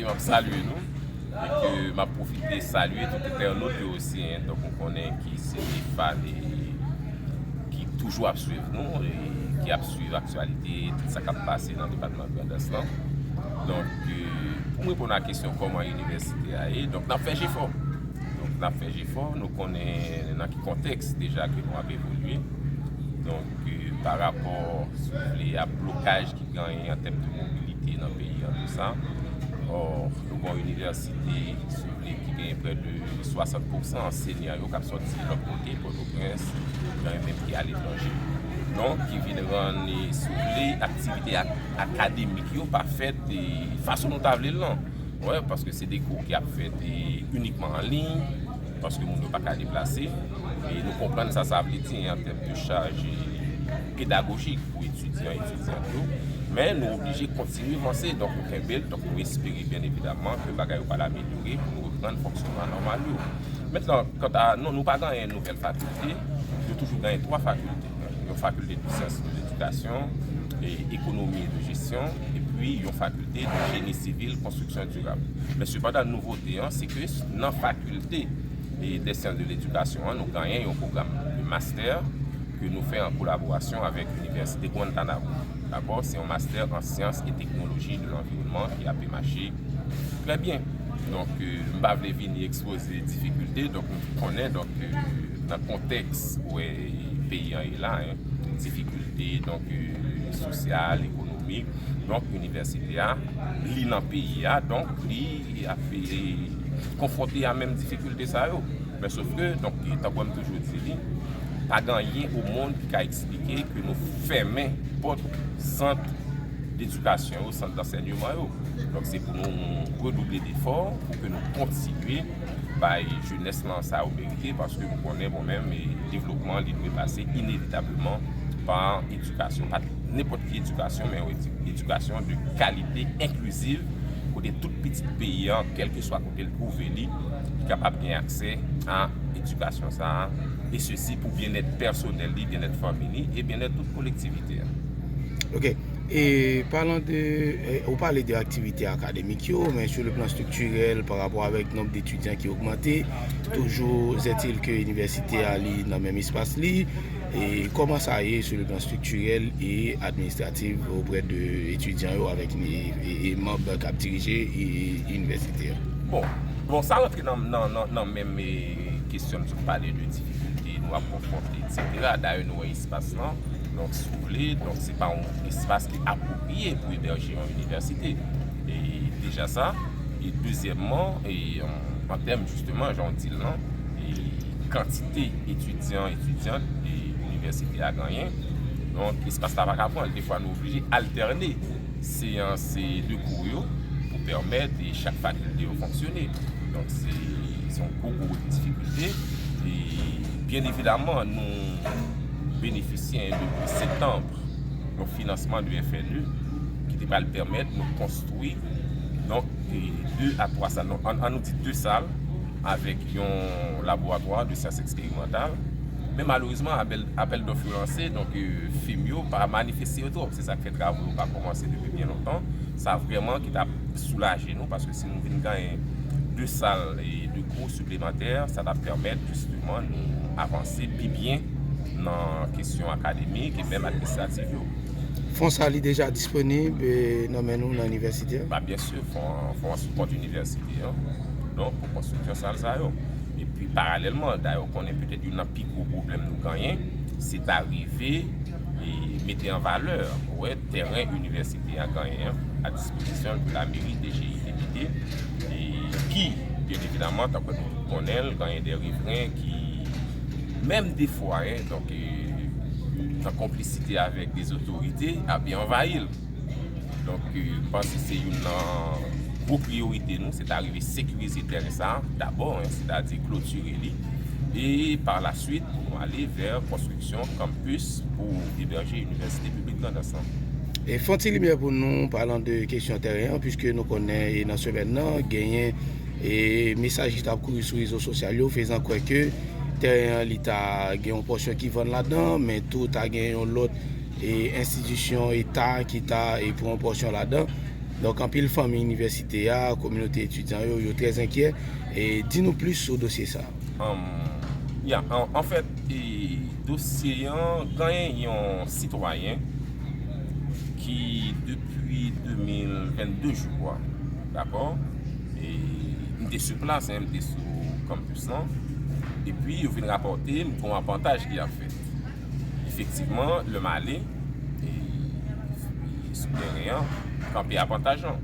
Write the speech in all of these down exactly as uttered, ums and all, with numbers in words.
M ap salye nou e ke m ap pwofite salye tout entènot yo osi, en. Donk, nou konnen ki se de fan e ki toujou ap swiv nou e ki ap swiv aktyalite, tout sa k ap pase nan depatman Grandans lan. Donk, e, pou m reponn a kesyon kòman inivèsite a ye, donk, n ap fè jefò. Donk, n ap fè jefò, nou konnen nan ki kontèks deja ke nou ap evolye. Donk, e, pa rapò, si w vle, a blokaj ki genyen an tèm de mobilite nan peyi an, tou sa. Ò, nou gen yon inivèsite, si w vle, ki genyen prè de swasant pousan ansenyan yo k ap sòti lòt kote, Pòtoprens, genyen menm ki aletranje. Donk, ki vin rann, e, si w vle, aktivite ak-, akademik yo pa fèt, e, fason nou ta vle l lan. Wè, paske se de kou ki ap fèt, e, inikman an liy, paske moun yo pa ka deplase. E nou konprann sa sa vle di an tèm de chaj, e, pedagojik pou etidyan, etidyant yo. Men nou oblije kontinye vanse, donk nou kenbe l, donk nou espere, byen evidaman, ke bagay yo pral amelyore pou nou reprann fonksyonman nòmal yo. Mentnan, kanta nou, nou pa genyen nouvèl fakilte, nou toujou genyen twa fakilte. Yon fakilte de syans de ledikasyon, e ekonomi e de jesyon, epi yon fakilte de jeni sivil, konstriksyon dirab. Men sepandan, nouvote an, se ke nan fakilte, e, de syans de ledikasyon an, nou genyen yon pwogram de mastè ke nou fè an kolaborasyon avèk Inivèsite Guantanamo. Dakò? Se yon mastè an syans e teknoloji de lanviwònman ki ape mache trè byen. Donk, e, m pa vle vini ekspoze difikilte, donk, nou konnen, donk, e, nan kontèks, wè, peyi an ye la, en, difikilte, donk, e, sosyal, ekonomik. Donk, inivèsite a, li nan peyi a, donk, li ap, e, konfwonte a menm difikilte sa yo. Men sof ke, donk, e, tankou m toujou di li, pa gen anyen o mond ki ka eksplike ke nou fèmen pòt sant dedikasyon yo, sant dansèyman yo. Donk, se pou nou redouble defò, pou ke nou kontinye bay jenès lan sa yo merite, paske nou konnen, bon, menm, e, devlopman, li dwe pase inevitableman pa edikasyon, pa nenpòt ki edikasyon, men yon edi-, edikasyon de kalite, enkliziv, kote tout pitit peyi an, kèlkeswa kote l twouve li, li kapab gen aksè a edikasyon sa a, e sesi pou byennèt pèsonèl li, byennèt fanmi li, e byennèt tout kolektivite a. Ok. E palan de, e, ou pale de aktivite akademik yo, men sou le plan striktirèl, pa rapò avèk nonb de etidyan ki ogmante, toujou est-il ke inivèsite a li nan menm espas li, e kòman sa ye sou le plan striktirèl e administratif oprè de etidyan yo avèk ni-, e, e manb k ap dirije, e, inivèsite a? Bon, bon, sa rantre nan, nan, nan, nan menm, e, kesyon m sot pale de difikilte nou ap konfwonte, etsetera. Dayè, nou wè espas lan, donk, si w vle, donk, se pa yon espas ki apwopriye pou ebèje yon inivèsite. E deja sa, e dezyèmman, e, an, an tèm, jisteman, jan w di l lan, e kantite etidyan, etidyant, e inivèsite a genyen, donk, espas la pa ka pran l. Defwa, nou oblije altène seyans de kou yo pou pèmèt, e, chak fakilte yo fonksyone. Donk, se, se yon gwo, gwo difikilte. E, byen evidaman, nou benefisye, depi septanm, yon finansman de F N E ki te pral pèmèt nou konstwi, donk, e, de a twa sal. Non, ann, ann nou di de sal avèk yon laboratwa de syans eksperimantal. Men malerezman, apèl, apèl dòf yo lanse, donk, e, fim yo pa manifeste yo twòp. Se sa k fè travo yo pa kòmanse depi byen lontan. Sa vrèman ki t ap soulaje nou, paske si nou vin genyen de sal e de kou siplemantè, sa t ap pèmèt jisteman nou avanse pi byen nan kesyon akademik e menm administratif yo. Fon sa li deja disponib, e, nan men nou nan inivèsite a? Ba, byen si, fon, fon an sou kont inivèsite an. Donk, pou konstriksyon sal sa yo. Epi, paralèlman, dayè, w konnen petèt youn nan pi gwo pwoblèm nou genyen, se ta rive e mete an valè, wè, tèren inivèsite a genyen an a dispozisyon l pou lameri, D G I, depite, e ki, byen evidaman, tankou nou tout konnen l, genyen de rivren ki, menm defwa, en, donk, e, nan konplisite avèk de zotorite, ape anvayi l. Donk, e, m panse se youn nan gwo priyorite nou, se ta rive sekirize tèren sa a dabò, en, sètadi klotire li, e pa la swit, pou nou ale vè konstriksyon kanpis pou ebèje Inivèsite Piblik Grandans lan. E fè yon ti limyè pou nou, palan de kesyon tèren an, piske nou konnen, e, nan semèn nan, genyen, e, mesaj ki t ap kouri sou rezo sosyal yo, fezan kwè ke tèren an, li ta gen yon pòsyon ki vann ladan, men tou ta gen yon lòt, e, enstitisyon eta ki ta, e, pran yon pòsyon ladan. Donk, anpil fanmi inivèsite a, kominote etidyan yo, yo trè enkyè. E di nou plis sou dosye sa a. Um, ya, an, an fèt, e, dosye an genyen yon sitwayen ki depi de mil vennde, je crois, dakò? E m te sou plas, hein, m te sou kanpis lan. Epi yo vin rapòte m gen yon apantaj ki ap fèt. Efektivman, lè m ale, e, e sou teren an, kanpe apantaj lan.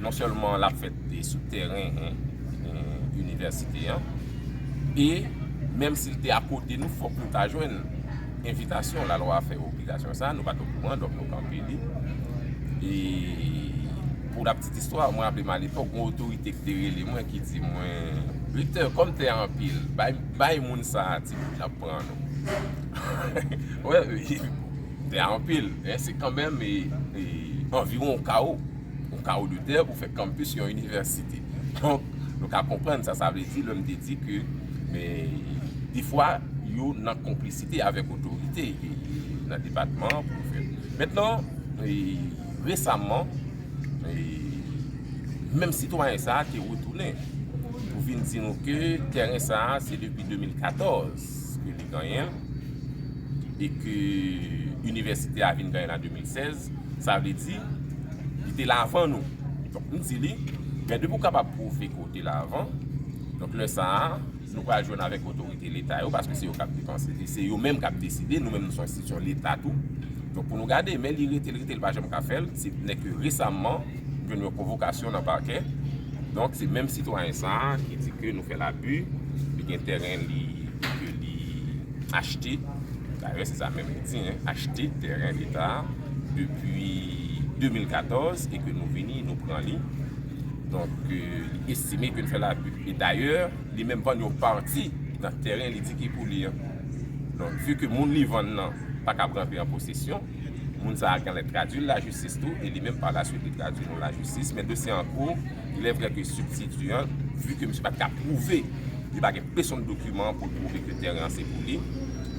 Non sèlman l ap fèt sou teren, hein, inivèsite an, e menm si l te akote nou, fòk nou ta jwenn envitasyon. Lalwa fè obligasyon sa, nou pa t okouran, donk nou kanpe li. E pou la petite histoire, mwen raple m alepòk, gen yon otorite ki te rele mwen, ki di mwen, Rektè, kòm tè a anpil, bay, bay moun sa a ti bout, n ap pran nou. Wè, tè a anpil, men se kanmenm, e, e, anviwon yon kawo, yon kawo de tè pou fè kanpis yon inivèsite. Donk, nou ka konprann sa sa vle di lè m te di ke, men, defwa, yo nan konplisite avèk otorite, e, e, nan depatman an pou fè. Mentnan, e, resaman, e, menm sitwayen sa a te retounen pou vin di nou ke teren sa a se depi de mil katòz ke li genyen l, e ke inivèsite a vin genyen l an de mil sèz, sa vle di, li te la avan nou. Donk, m di li, men depi w kapab pwouve ke w te la avan, donk lè sa a, nou pral jwenn avèk otorite leta yo, paske se yo k ap depanse, se yo menm k ap deside, nou menm nou se yon enstitisyon leta tou. Donk, pou nou gade, men li rete, l rete, l pa janm ka fè l, se nèk resaman, m jwenn yon konvokasyon nan pakè. Donk, se menm sitwayen sa a ki di ke nou fè labi, li gen teren li, ke li achte. Dayè, se sa menm li di, hein, achte teren leta a depi de mil katòz e ke nou vini, nou pran li. Donk, e, li estime ke n fè labi. E dayè, li menm vann yon pati nan teren li di ki pou li an. Donk, vi ke moun li vann nan pa kab rantre an posesyon, moun sa a genlè tradui l lajistis tou, e li menm pa la swit li tradui nou lajistis, men dosye an kou, il est vrai ke sibstiti an, vi ke misye pa t ka pwouve, li pa gen pèsonn dokiman pou l pwouve ke teren an se pou li,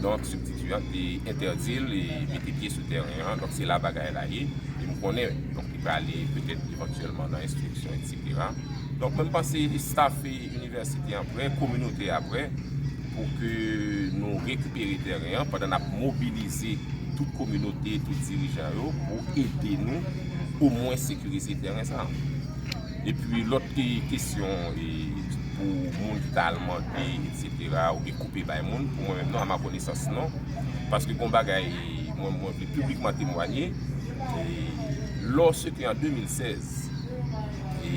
donk sibstiti an te entèdi l e mete pye sou teren an, donk se la bagay la ye, e m konnen, donk li prale petèt evantyèlman nan enstriksyon, etsetera. Donk, mwen, m panse staff inivèsite an prè, kominote a prè, pou ke nou rekipere teren an, pandan n ap mobilize tout kominote, tout dirijan yo, pou ede nou omwen sekirize teren sa a. Epi, lòt ke-, kesyon, e, pou moun ki ta al mande, etsetera, oubyen koupe bay moun, pou mwen menm, non, a ma konesans, non. Paske gon bagay, mwen, mwen vle piblikman temwanye, e, lòske an de mil sèz, e,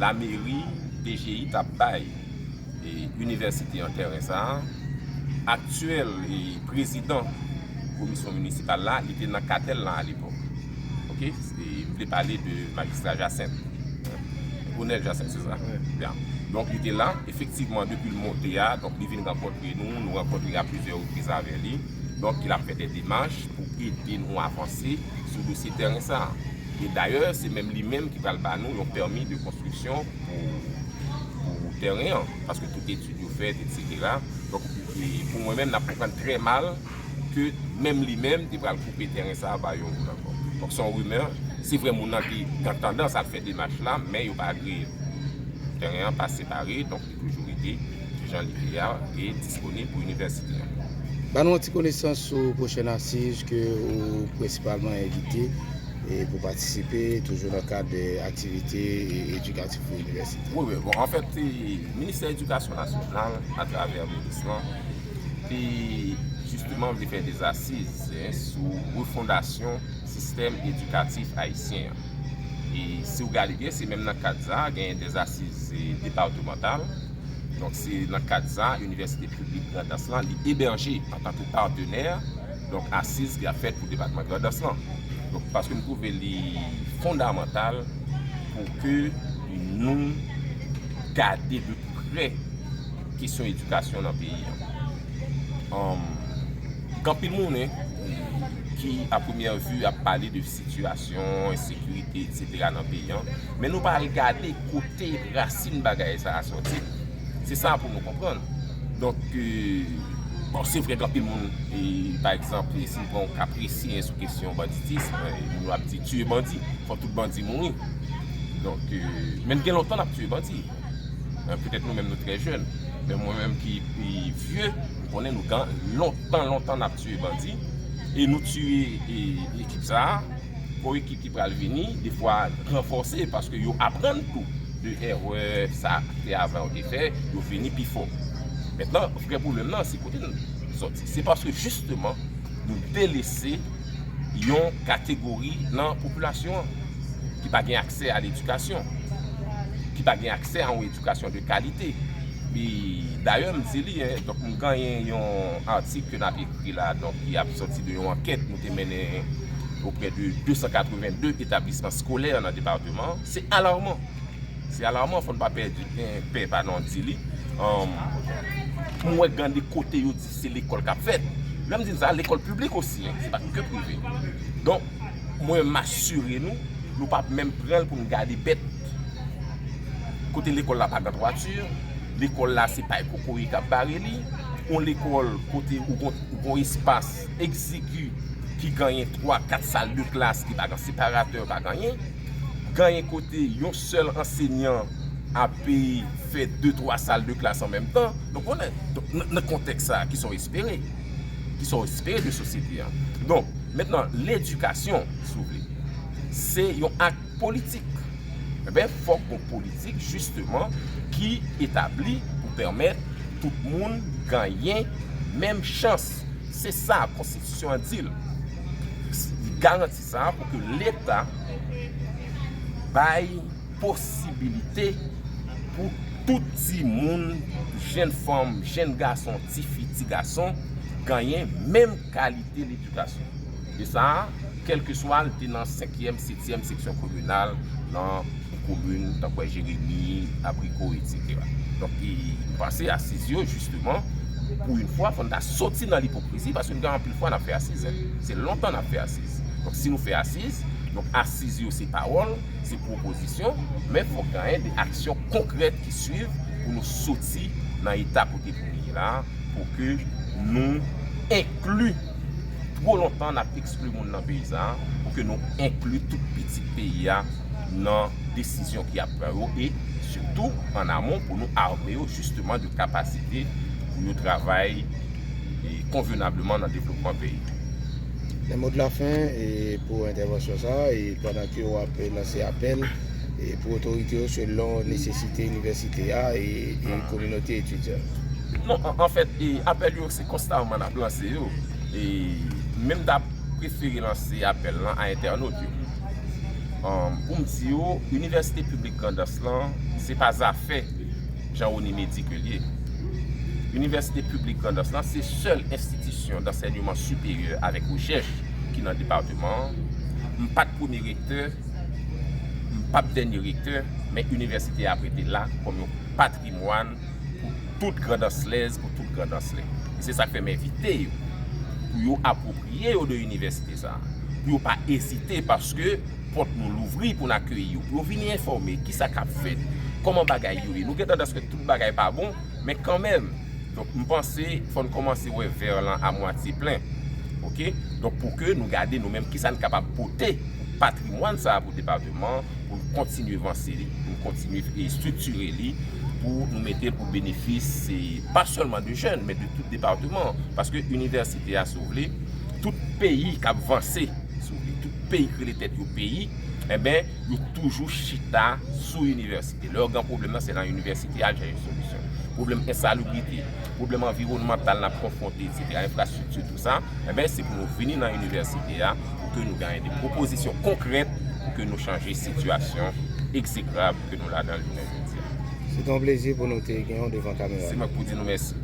lameri, D G I t ap bay, e, inivèsite an teren sa a, aktyèl, e, prezidan komisyon minisipal la, li te nan katèl lan alepòk. Oke? E, m vle pale de majistra Jacinthe. Onèl Jacinthe, se sa? Wi. Byen. Donk, li te la, efektivman, depi l monte a, donk, li vin rankontre nou, nou rankontre a plizyè repriz avè li. Donk, l ap fè de demach pou ede nou avanse sou dosye teren sa a. E dayè, se menm li menm ki pral ba nou yon pèmi de konstriksyon pou, pou teren an, paske tout etid yo fèt, etsetera. Donk, e pou mwen menm, n ap konprann trè mal ke menm li menm te pral koupe teren sa a ba yon moun ankò. Donk, se yon rimè. Se vre, moun nan te gen tandans al fè demach la, men yo pa agreye l. Teren an pa separe, donk, li toujou rete jan li te a e disponib pou inivèsite an. Ban nou yon ti konesans sou pwochèn asiz ke ou prensipalman envite e pou patisipe, toujou nan kad de aktivite e edikatif pou inivèsite. Wi, wi. Bon, anfèt, e, Ministè Edikasyon Nasyonal, atravè minis lan, te jisteman vle fè de asiz, en, sou refondasyon sistèm edikatif ayisyen an. E si w gade byen, se menm nan kad sa a, genyen de asiz, e, depatmantal. Donk, se nan kad sa a, Inivèsite Piblik Grandans lan, li ebèje antanke patenè, donk, asiz ki ap fèt pou depatman Grandans lan. Donk, paske m twouve li fondamantal pou ke nou gade de prè kesyon edikasyon nan peyi an. Anm, gen anpil moun, en, ki, a premyè vi, ap pale de sitiyasyon ensekirite, etsetera nan peyi an, men nou pa al gade kote rasin bagay sa a sòti. Se sa pou nou konprann. Donk, e, Bon, se vre gen anpil moun, e, pa egzanp, e, si n pran yon ka presi, e, sou kesyon banditis, e, moun yo ap di tiye bandi, fò tout bandi mouri. Donk, e, men gen lontan n ap tiye bandi. E, petèt nou menm nou trè jèn, men mwen menm ki, ki vye, m konnen nou gen lontan, lontan n ap tiye bandi, e nou tiye, e, ekip sa a, pou ekip ki pral vini, defwa ranfòse, paske yo aprann tou de erè sa te avan yo te fè, yo vini pi fò. Mentnan, vrè pwoblèm nan, se kote n sòti. Se paske jisteman, nou delese yon kategori nan popilasyon an ki pa gen aksè a ledikasyon, ki pa gen aksè a yon edikasyon de kalite. E dayè, m di li, en, donk, m genyen yon atik ke n ap ekri la, donk, ki ap sòti de yon ankèt nou te mennen oprè de de san katrevenndde etablisman skolè nan depatman an. Se alarman. Se alarman, fò n pa pèdi, en, pè, padon, di li. Anm, m wè gen de kote yo di se lekòl k ap fèt. Lè m di n sa, lekòl piblik osi, en, se pa ke prive. Donk, mwen, m asire nou, nou p ap menm pran l pou n gade bèt. Kote lekòl la pa gen twati, lekòl la se pay kokoye k ap bare li, yon lekòl kote ou gon, ou gon espas egzegi ki genyen twa, kat sal de klas ki pa gen separatè, pa genyen, genyen kote yon sèl ansenyan ape fè de, twa sal de klas an menm tan. Donk, konnen, donk, nan, nan kontèks sa a, kisa w espere? Kisa w espere de sosyete a? Donk, mentnan, ledikasyon, si w vle, se yon ak politik. Enben, fòk gon politik, jisteman, ki etabli pou pèmèt tout moun genyen menm chans. Se sa konstitisyon an di l. Li garanti sa pou ke Leta bay posibilite pou tout timoun, jèn fanm, jèn gason, tifi, ti gason, genyen menm kalite ledikasyon. E sa, kèlkeswa l te nan senkyèm, setyèm seksyon kominal, nan yon komin, tankou Jeremi, Abriko, etsetera. Donk, e, m panse asiz yo, jisteman, pou yon fwa, fò n ta soti nan lipokrizi, paske n gen anpil fwa n ap fè asiz, en. Se lontan n ap fè asiz. Donk, si nou fè asiz, donk, asiz yo se pawòl, se pwopozisyon, men fòk genyen de aksyon konkrèt ki swiv pou nou soti nan eta kote pou nou ye la, pou ke nou enkli, twò lontan n ap ekskli moun nan peyi sa a, pou ke nou enkli tout pitit peyi a nan desizyon ki ap pran yo, e sitou an amon pou nou ame yo jisteman de kapasite pou yo travay, e, konvenableman nan devlopman peyi. Le mot de la fin, e, pou entèvansyon sa a, e pandan ke w ap lanse apèl, e, pou otorite yo selon nesesite inivèsite a e, e kominote etidyan? Non, an, anfèt, e, apèl yo, se konstaman n ap lanse yo. E menm ta prefere lanse apèl lan a entènot yo. Anm, pou m di yo, Inivèsite Piblik Grandans lan, se pa zafè Jean Rony Médic ke l ye. Inivèsite Piblik Grandans lan, se sèl enstitisyon dansèyman siperyè avèk rechèch ki nan depatman an. M pa t premye rektè, m p ap dènye rektè, men inivèsite a ap rete la kòm yon patrimwàn pou tout Grandanslèz, pou tout Grandanslè. E se sa k fè m envite yo, pou yo apwopriye yo de inivèsite sa a, pou yo pa ezite, paske pòt nou louvri pou n akeyi yo, pou yo vini enfòme kisa k ap fèt, kòman bagay yo ye. Nou gen tandans wè tout bagay pa bon, men kanmenm, donk, m panse fò n kòmanse wè vè lan a mwatye plen. Oke? Donk, pou ke nou gade nou menm kisa n kapab pote pou patrimwàn sa a pou depatman an, pou n kontinye vanse li, pou n kontinye, e, estriktire li, pou nou mete l pou benefis, e, pa sèlman de jèn, men de tout depatman an. Paske inivèsite a, si w vle, tout peyi k ap vanse, si w vle, tout peyi ki rele tèt yo peyi, enben, yo toujou chita sou inivèsite. Lè yo gen pwoblèm nan, se nan inivèsite y al chèche solisyon. Pwoblèm ensalibrite, pwoblèm anviwònmantal n ap konfwonte, etsetera, enfrastrikti, tou sa, enben, se pou nou vini nan inivèsite a, pou ke nou genyen de pwopozisyon konkrèt, pou ke nou chanje sitiyasyon egzekrab ke nou ladan l jounen jodi a. Se te yon plezi pou nou te gen w devan kamera. Se mwen k pou di nou mèsi.